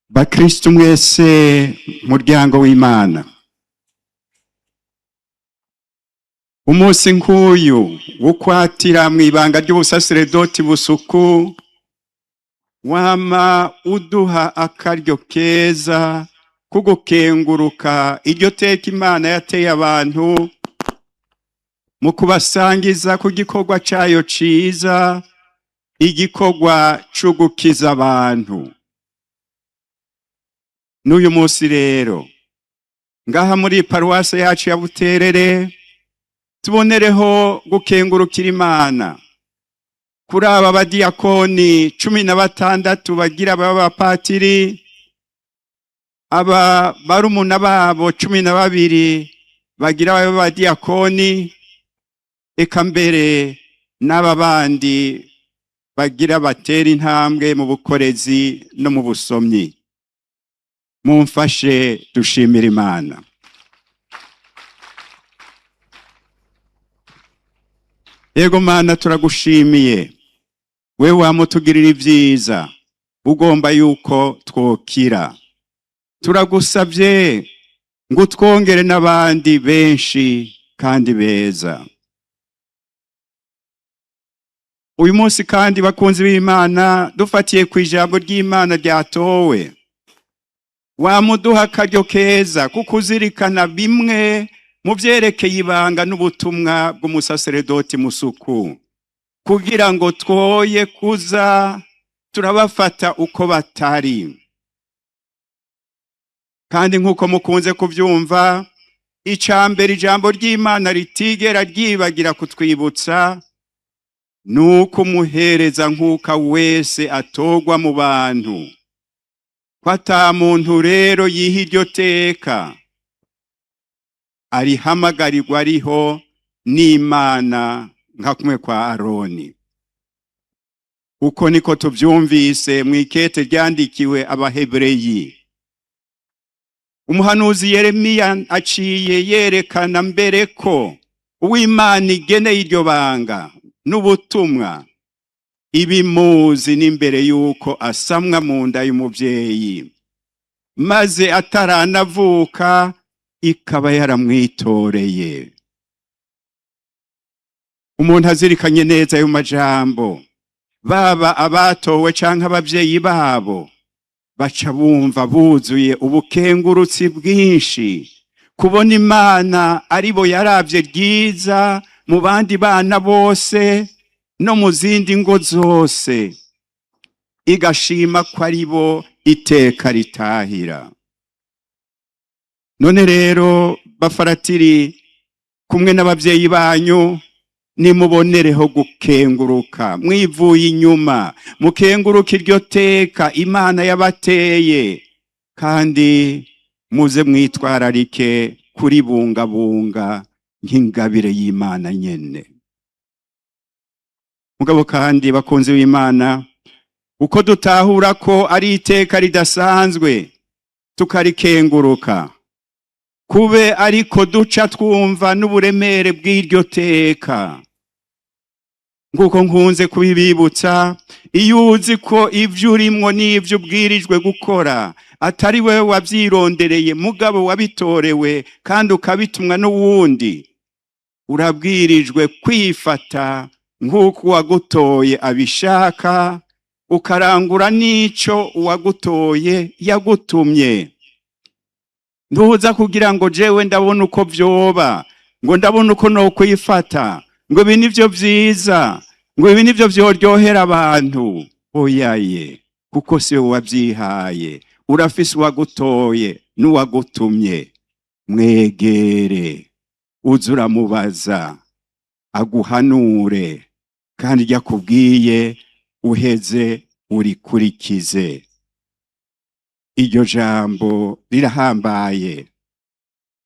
Bakristu mwese, muryango w'Imana, umunsi nk'uyu wo kwatira mw'ibanga ry'ubusaseredoti busuku wama uduha akaryo keza kugukenguruka iryo teka Imana yateye abantu mu kubasangiza ku gikorwa cayo ciza, igikorwa co gukiza abantu. N'uyu munsi rero ngaha muri paruwase yacu ya Buterere tubonereho gukengurukira Imana kuri aba badiyakoni 16 bagira b'abapatiri, aba barumuna babo 12 bagira b'abadiyakoni, eka mbere n'aba bandi bagira batera intambwe mu bukorezi no mu busomyi. Mumfashe dushimira Imana. Yego Mana, turagushimiye we wamutugirira ibyiza ugomba yuko twokira. Turagusabye ngo utwongere n'abandi benshi kandi beza. Uyu munsi kandi, bakunzi b'Imana, dufatiye ku ijambo ry'Imana ryatowe, wamuduha akaryo keza kuko uzirikana bimwe mu byerekeye ibanga n'ubutumwa bw'umusaseredoti musuku, kugira ngo twoye kuza turabafata uko batari. Kandi nk'uko mukunze kubyumva, icambere ijambo ry'Imana ritigera ryibagira kutwibutsa nuko umuhereza nkuka wese atogwa mu bantu, ko ata muntu rero yiha iryo teka, arihamagarirwa ariho n'Imana nka kumwe kwa Aroni. Uko niko tuvyumvise mw'ikete ryandikiwe Abahebureyi. Umuhanuzi Yeremiya aciye yerekana mbere ko uw'Imana igeneye iryo banga n'ubutumwa ibimuzi n'imbere yuko asamwa mu nda y'umuvyeyi, maze ataranavuka ikaba yaramwitoreye. Umuntu azirikanye neza ayo majambo, baba abatowe canke abavyeyi babo, baca bumva buzuye ubukengurutsi bwinshi kubona Imana aribo yaravye ryiza mu bandi bana bose no mu zindi ngo zose, igashima ko aribo iteka ritahira. None rero bafaratiri kumwe n'abavyeyi banyu, nimubonereho gukenguruka mwivuye inyuma, mukenguruka iryo teka Imana yabateye, kandi muze mwitwararike kuribungabunga nk'ingabire y'Imana nyene. Mugabo kandi bakunzi b'Imana, uko dutahura ko ari iteka ridasanzwe tukarikenguruka, kube ariko duca twumva n'uburemere bw'iryo teka. Nguko nkunze kubibibutsa, iyo uzi ko ivyo urimwo n'ivyo ubwirijwe gukora atari wewe wavyirondereye, mugabo wabitorewe kandi ukabitumwa n'uwundi, urabwirijwe kwifata nk'uko uwagutoye abishaka, ukarangura n'ico uwagutoye yagutumye. Ntuza kugira ngo jewe ndabona uko vyoba, ngo ndabona uko nokwifata, ngo ibi nivyo vyiza, ngo ibi nivyo vyoryohera abantu. Oyaye, kuko si wowe wavyihaye, urafise uwagutoye n'uwagutumye. Mwegere, uze uramubaza aguhanure, kandi iryo akubwiye uheze urikurikize. Iryo jambo rirahambaye.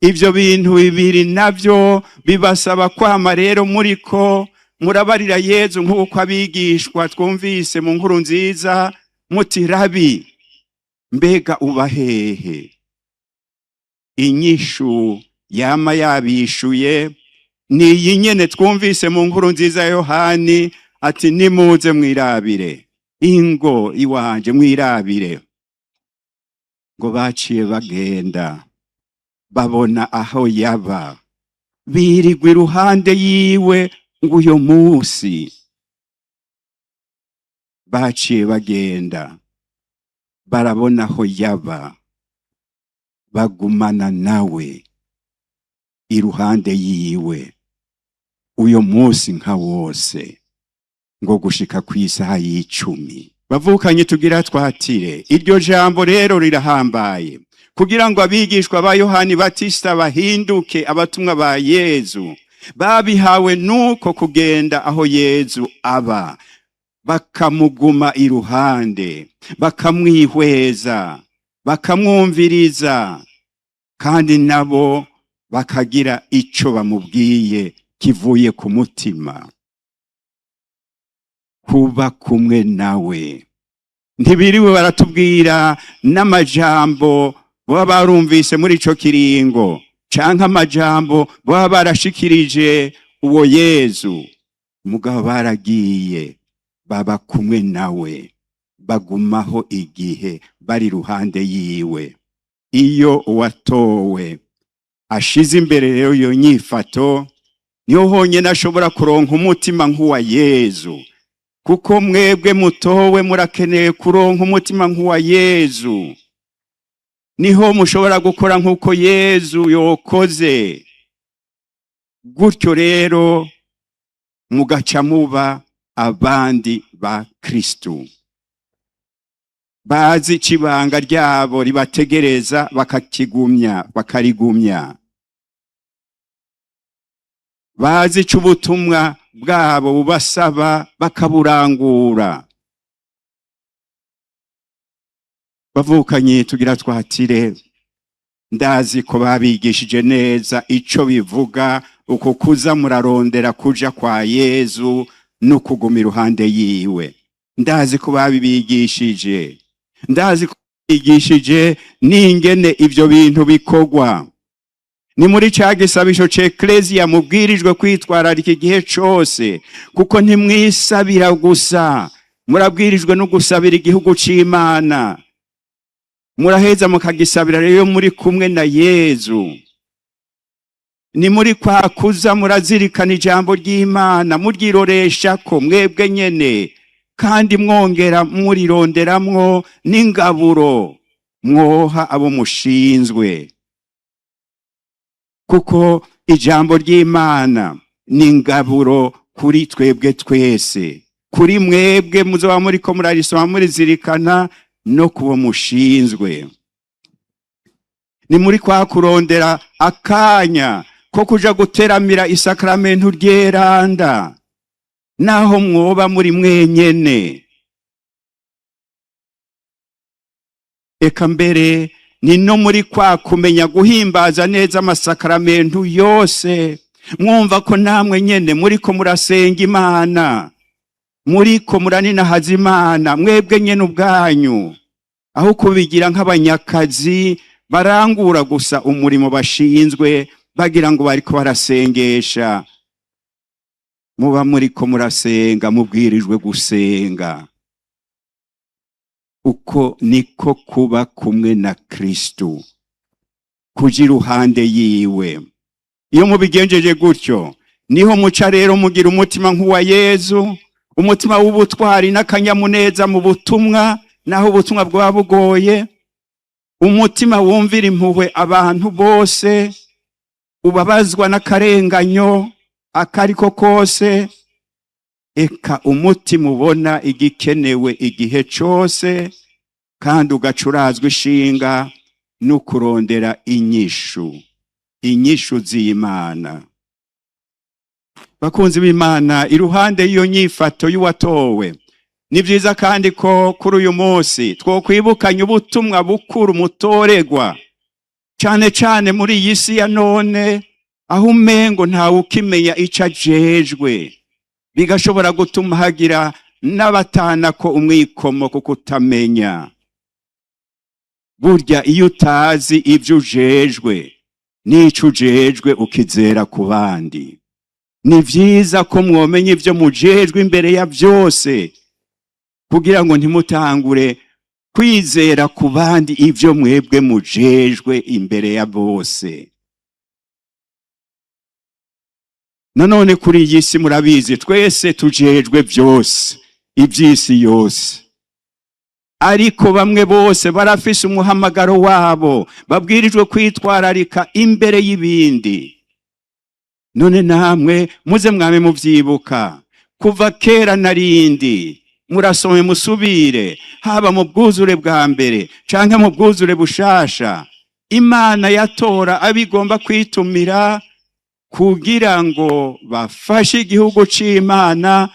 Ivyo bintu bibiri navyo bibasaba kwama rero muriko murabarira Yezu nk'uko abigishwa twumvise mu nkuru nziza muti: Rabi, mbega uba hehe? Inyishu yama yabishuye ni iyi nyene twumvise mu nkuru nziza ya Yohani, ati: nimuze mwirabire, ingo iwanje mwirabire. Ngo baciye bagenda babona aho yaba, birirwa iruhande yiwe. Ngo uyo munsi baciye bagenda barabona aho yaba, bagumana nawe iruhande yiwe uyo munsi nka wose, ngo gushika kw'isaha y'10. Bavukanye, tugira twatire. Iryo jambo rero rirahambaye. Kugira ngo abigishwa ba Yohani Batista bahinduke abatumwa ba Yezu, babihawe nuko kugenda aho Yezu aba, bakamuguma iruhande, bakamwihweza, bakamwumviriza, kandi nabo bakagira ico bamubwiye kivuye ku mutima. Kuba kumwe nawe, ntibiriwe baratubwira n'amajambo baba barumvise muri ico kiringo, canke amajambo baba barashikirije uwo Yezu. Mugabo baragiye baba kumwe nawe, bagumaho igihe bari iruhande yiwe. Iyo uwatowe ashize imbere rero iyo nyifato, niho honyine ashobora kuronka umutima nk'uwa Yezu, kuko mwebwe mutowe murakeneye kuronka umutima nk'uwa Yezu. Niho mushobora gukora nk'uko Yezu yokoze. Gutyo rero mugaca muba abandi ba Kristu bazi ico ibanga ryabo ribategereza, bakakigumya, bakarigumya, bazi ico ubutumwa bwabo bubasaba, bakaburangura. Bavukanye, tugira twatire. Ndazi ko babigishije neza ico bivuga uko kuza murarondera kuja kwa Yezu no kuguma iruhande yiwe. Ndazi ko babibigishije, ndazi ko bigishije n'ingene ivyo bintu bikorwa. Ni muri ca gisabisho c'Eklezia mubwirijwe kwitwararika igihe cose, kuko ntimwisabira gusa, murabwirijwe no gusabira igihugu c'Imana. Muraheza mukagisabira rero muri kumwe na Yezu. Ni muri kwa kuza murazirikana ijambo ry'Imana, muryiroresha ko mwebwe nyene, kandi mwongera murironderamwo n'ingaburo mwoha abo mushinzwe, kuko ijambo ry'Imana ni ingaburo kuri twebwe twese, kuri mwebwe muzoba muriko murarisoma murizirikana, no kubo mushinzwe. Ni muri kwa kurondera akanya ko kuja guteramira isakramentu ryeranda, naho mwoba muri mwenyene. Eka mbere ni no muri kwa kumenya guhimbaza neza amasakramentu yose, mwumva ko namwe nyene muriko murasenga Imana, muriko muraninahaza Imana mwebwe nyene ubwanyu, aho kubigira nk'abanyakazi barangura gusa umurimo bashinzwe, bagira ngo bariko barasengesha. Muba muriko murasenga, mubwirijwe gusenga. Uko niko kuba kumwe na Kristu, kuja iruhande yiwe. Iyo mubigenjeje gutyo, niho muca rero mugira umutima nk'uwa Yezu, umutima w'ubutwari n'akanyamuneza mu butumwa, naho ubutumwa bwaba bugoye, umutima wumvira impuhwe abantu bose, ubabazwa n'akarenganyo akariko kose, eka umutima ubona igikenewe igihe cose, kandi ugacurazwa ishinga no kurondera inyishu, inyishu z'Imana. Bakunzi b'Imana, iruhande y'iyo nyifato y'uwatowe, ni vyiza kandi ko kuri uyu munsi twokwibukanya ubutumwa bukuru mutoregwa, cane cane muri iyi si ya none, aho umengo ntawe ukimenya ico ajejwe, bigashobora gutuma hagira n'abatanako umwikomo kuko utamenya. Burya iyo utazi ivyo ujejwe n'ico ujejwe, ukizera ku bandi. Ni vyiza ko mwomenya ivyo mujejwe imbere ya vyose, kugira ngo ntimutangure Kwizera ku bandi ivyo mwebwe mujejwe imbere ya bose. Nanone kuri iyi si murabizi, twese tujejwe byose, iby'isi yose. Ariko bamwe bose barafise umuhamagaro wabo, babwirijwe kwitwararika imbere y'ibindi. None namwe muze mwame muvyibuka, kuva kera narindi murasome musubire, haba mu bwuzure bwa mbere canke mu bwuzure bushasha, Imana yatora abigomba kwitumira kugira ngo bafashe igihugu c'Imana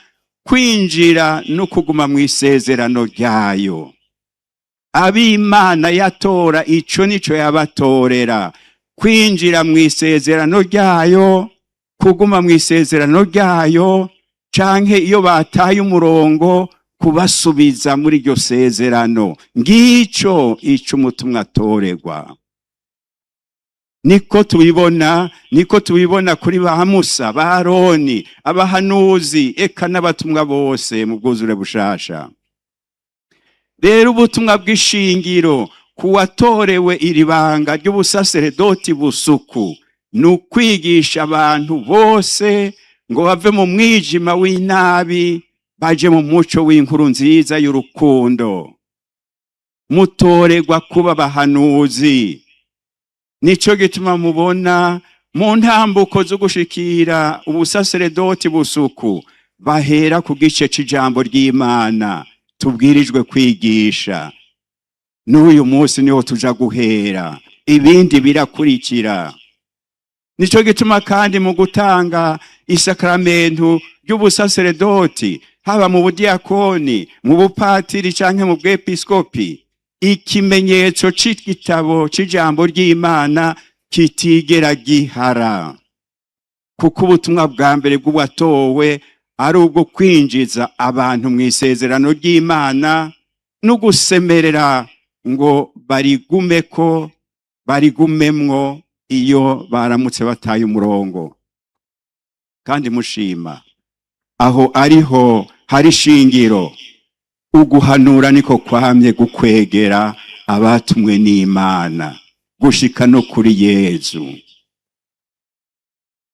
kwinjira no kuguma mu isezerano ryayo. Ab'Imana yatora, ico nico yabatorera: kwinjira mu isezerano ryayo, kuguma mu isezerano ryayo, canke iyo bataye umurongo kubasubiza muri iryo sezerano. Ngico ico umutumwa atorerwa. Niko tubibona kuri ba Musa, ba Aroni, abahanuzi, eka n'abatumwa bose mu bwuzure bushasha. Rero ubutumwa bw'ishingiro ku watorewe iri banga ry'ubusaseredoti busuku ni ukwigisha abantu bose ngo bave mu mwijima w'inabi baje mu muco w'inkuru nziza y'urukundo. Mutorerwa kuba abahanuzi. Nico gituma mubona mu ntambuko zo gushikira ubusaseredoti busuku bahera ku gice c'ijambo ry'Imana tubwirijwe kwigisha. N'uyu munsi niho tuja guhera, ibindi birakurikira. Nico gituma kandi mu gutanga isakaramentu ry'ubusaseredoti, haba mu budiakoni, mu bupatiri canke mu bwepiskopi, ikimenyetso c'igitabo c'ijambo ry'Imana kitigera gihara, kuko ubutumwa bwa mbere bw'uwatowe ari ubwo kwinjiza abantu mu isezerano ry'Imana no gusemerera ngo barigumeko, barigumemwo iyo baramutse bataye umurongo. Kandi mushima aho ariho hari ishingiro, uguhanura niko kwamye gukwegera abatumwe n'Imana gushika no kuri Yezu,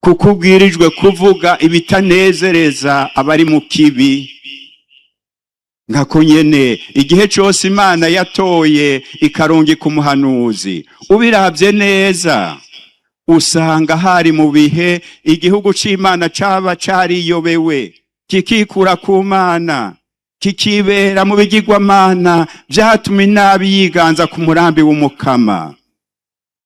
kuko ubwirijwe kuvuga ibitanezereza abari mu kibi. Nkako nyene igihe cose Imana yatoye ikarungika umuhanuzi, ubiravye neza usanga hari mu bihe igihugu c'Imana caba cariyobewe, kikikura ku Mana, kikibera mu bigirwamana, vyatuma inabi yiganza ku murambi w'Umukama.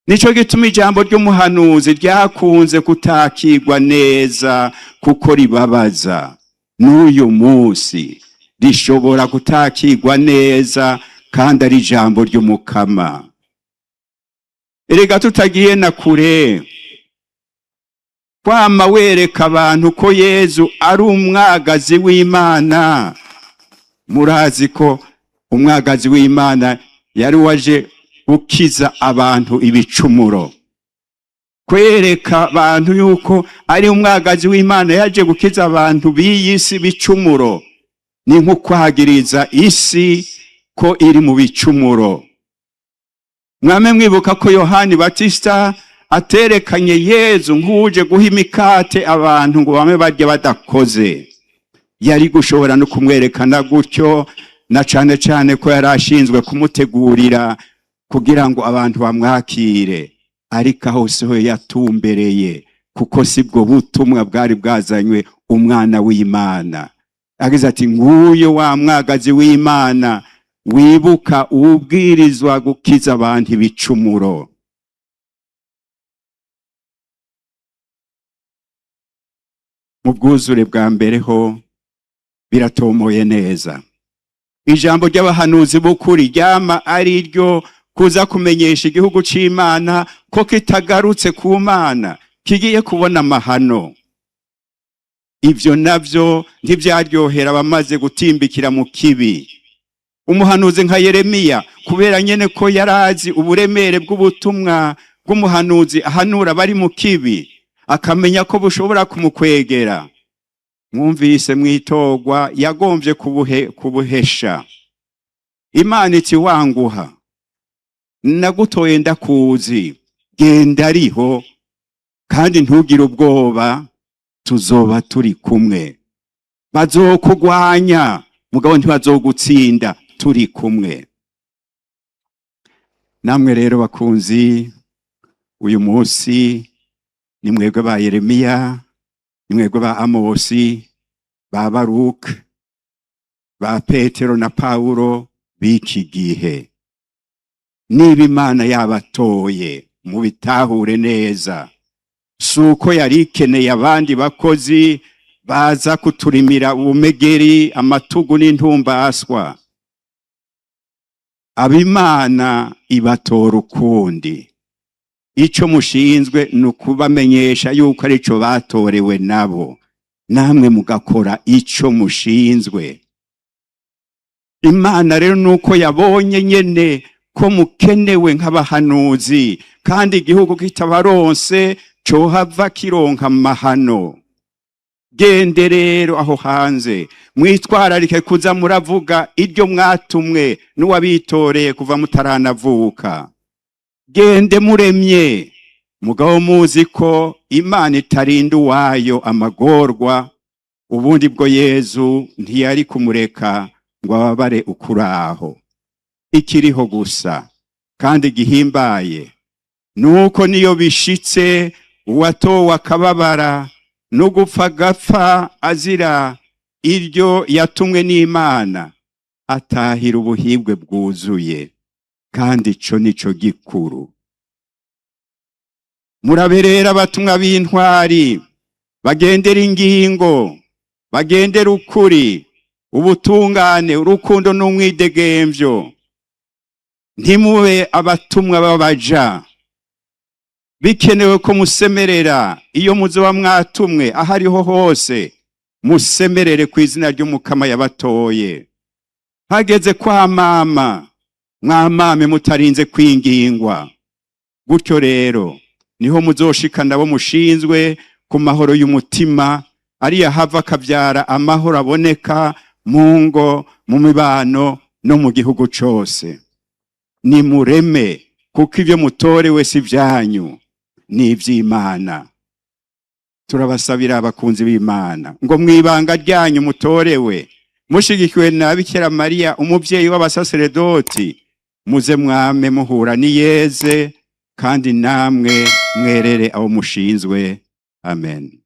Nico gituma ijambo ry'umuhanuzi ryakunze kutakirwa neza kuko ribabaza. N'uyu munsi rishobora kutakirwa neza kandi ari ijambo ry'Umukama. Erega tutagiye na kure, kwama wereka abantu ko Yezu ari umwagazi w'Imana. Murazi ko umwagazi w'Imana yari waje gukiza abantu ibicumuro. Kwereka abantu yuko ari umwagazi w'Imana yaje gukiza abantu b'iyi si bicumuro ni nko kwagiriza isi ko iri mu bicumuro. Mwame mwibuka ko Yohani Batista aterekanye Yezu nk'uje guha imikate abantu ngo bame barya badakoze. Yari gushobora no kumwerekana gutyo, na cane cane ko yari ashinzwe kumutegurira kugira ngo abantu bamwakire. Ariko aho siho yatumbereye, kuko sibwo butumwa bwari bwazanywe umwana w'Imana. Agize ati: "Nguyo wa mwagazi w'Imana, wibuka uwubwirizwa gukiza abantu ibicumuro." Mu bwuzure bwa mbere ho biratomoye neza. Ijambo ry'abahanuzi b'ukuri ryama ari ryo kuza kumenyesha igihugu c'Imana ko kitagarutse ku Mana kigiye kubona amahano. Ivyo navyo ntivyaryohera abamaze gutimbikira mu kibi. Umuhanuzi nka Yeremiya, kubera nyene ko yarazi uburemere bw'ubutumwa bw'umuhanuzi ahanura bari mu kibi, akamenya ko bushobora kumukwegera, mwumvise mw'itorwa yagomvye kubuhesha. Imana iti: "Wanguha, nagutoye ndakuzi, genda ariho kandi ntugire ubwoba, tuzoba turi kumwe. Bazokugwanya, mugabo ntibazogutsinda, turi kumwe." Namwe rero bakunzi, uyu munsi ni mwebwe ba Yeremiya, ni mwebwe ba Amosi, ba Baruka, ba Petero na Pawulo b'iki gihe. Niba Imana yabatoye, mubitahure neza, si uko yari ikeneye abandi bakozi baza kuturimira ubumegeri, amatugu n'intumbaswa. Abimana ibatora ukundi. Ico mushinzwe ni ukubamenyesha yuko arico batorewe nabo, namwe mugakora ico mushinzwe. Imana rero nuko yabonye nyene ko mukenewe nk'abahanuzi, kandi igihugu kitabaronse cohava kironka amahano. Gende rero aho hanze, mwitwararike kuza muravuga iryo mwatumwe n'uwabitoreye kuva mutaranavuka. Gende muremye, mugabo muzi ko Imana itarinda uwayo amagorwa. Ubundi bwo Yezu ntiyari kumureka ngo ababare ukuraho. Ikiriho gusa kandi gihimbaye nuko niyo bishitse uwatowe akababara no gupfa agapfa azira iryo yatumwe n'Imana, atahira ubuhibwe bwuzuye, kandi ico nico gikuru. Muraberera abatumwa b'intwari bagendera ingingo, bagendera ukuri, ubutungane, urukundo n'umwidegemvyo. Ntimube abatumwa b'abaja. Bikenewe ko musemerera iyo muzoba mwatumwe aho ariho hose, musemerere ku izina ry'Umukama yabatoye. Hageze kwamama, mwamame mutarinze kwingingwa. Gutyo rero niho muzoshikana abo mushinzwe ku mahoro y'umutima, ariyo hava akabyara amahoro aboneka mu ngo, mu mibano no mu gihugu cose. Nimureme, kuko ibyo mutorewe si ibyanyu, ni iby'Imana. Turabasabira, abakunzi b'Imana, ngo mwibanga ryanyu mutorewe, mushigikiwe na Bikira Mariya umuvyeyi w'abasaseredoti, muze mwame muhura n'iyeze, kandi namwe mwerere abo mushinzwe. Amen.